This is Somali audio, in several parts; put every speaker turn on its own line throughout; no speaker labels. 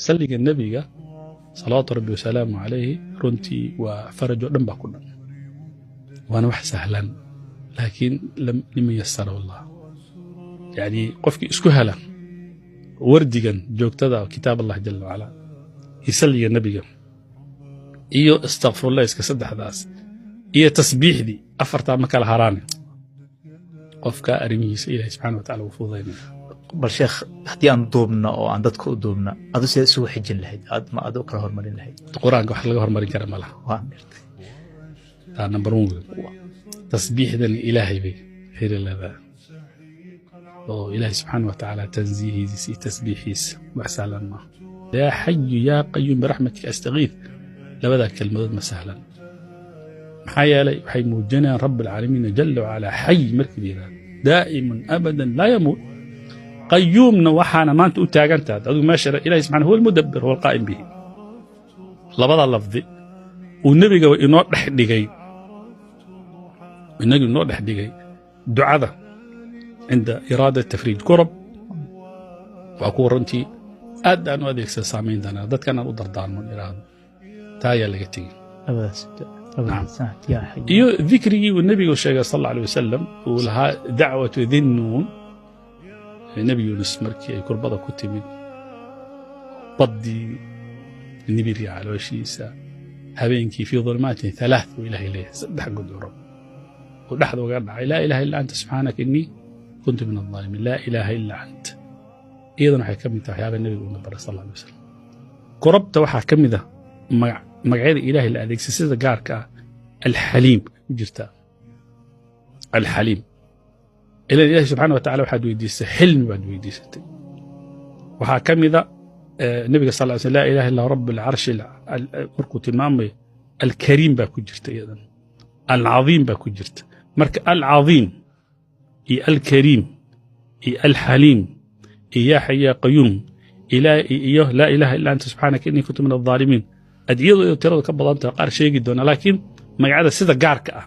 Salliga Nebiga, salawaatu Rabbi wasalaamu calayhi, runtii waa faraj oo dhan baa ku dhan, waana wax sahlan, laakiin liman yasara Allah. Yani qofkii isku hela wardigan joogtada kitaab Allah jala wacala iyo salliga Nebiga iyo istakfurlayska, saddexdaas iyo tasbiixdii, afartaa ma kala haraane, qofka arrimihiisa Ilahi subxana wa tacala uu fududaynaya.
Bal sheekh, haddii aan duubno oo aan dadka u duubna, adu sidee isugu xijin lahayd, aad ma adu kala hormarin lahayd?
Qur-aanka wax laga hormarin kara ma laha.
Waa gartay.
Taa number one wey. Tasbiixdan Ilaahay bay xiri leedahay, oo Ilaahay subxaana wa tacaala tansiihiisa iyo tasbiixiisa wax sahlan maaha. Yaa xayu yaa qayuum biraxmatika astagiith, labadaa kelmadood ma sahlan. Maxaa yeelay, waxay muujinayaan Rabb alcaalamiina jala wacalaa xay markii la yidhahdo, daa'imun abadan laa yamuut. Qayuumna waxaana maanta u taagan tahay adigu meesha Ilahi subxana huwa almudabbir, huwa alqaa'im bihi. Labada lafdi uu Nebiga inoo dhex dhigay, inagu inoo dhex dhigay ducada cinda iraada tafriij kurab, waa kuwa runtii aad aan u adeegsada saamayn doonaa dadkan aan u dardaarmo, iraahdo taa ayaa laga tegey.
Labadaas, labadaas, yaa xay.
Iyo dikrigii uu Nebigu sheegay sal alla alay wasalam, uu lahaa dacwatu Dinnuun, Nebi Yuunus markii ay kurbada ku timid, baddii, nibiriga calooshiisa, habeenkii, fii dulumaatin halaath uu Ilahay leeyahay, saddex gudcuro uu dhexda uga dhacay, laa ilaaha illa anta subxaanaka innii kuntu min aldaalimiin, laa ilaaha illa ant. Iyadana waxay ka mid tahay waxyaaba Nebiga uuna baray sal alla alay wasalam. Kurabta waxaa ka mid ah magacyada Ilaahay la adeegsay sida gaarka ah, Alxaliim ku jirtaa. Alxaliim, ilan Ilahi subxana wa tacala waxaad weydiisatay xilmi baad weydiisatay. Waxaa ka mida Nebiga sal ly sl, laa ilaha illa rabb alcarshi markuu tilmaamayo, Alkariim baa ku jirta iyadan, Alcadiim baa ku jirta. Marka Alcadiim iyo Alkariim iyo Alxaliim iyo yaa xay yaa qayuum iyo laa ilaha illa anta subxaanaka innii kuntu min aldaalimiin, adciyadu ay tiradu ka badan tahay, qaar sheegi doona, laakiin magacyada sida gaarka ah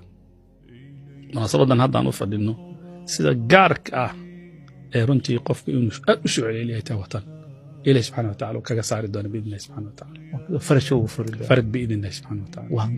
munaasabadan haddaan u fadhino, sida gaarka ah ee runtii qofka inuu aad u soo celceliyahay taa watan, Ilahi subxana wa tacala uu kaga saari doona biidn illahi subxana wa tacala.
Farasha ugu furi doona.
Farad biidn illahi subxana wa tacala.
Waan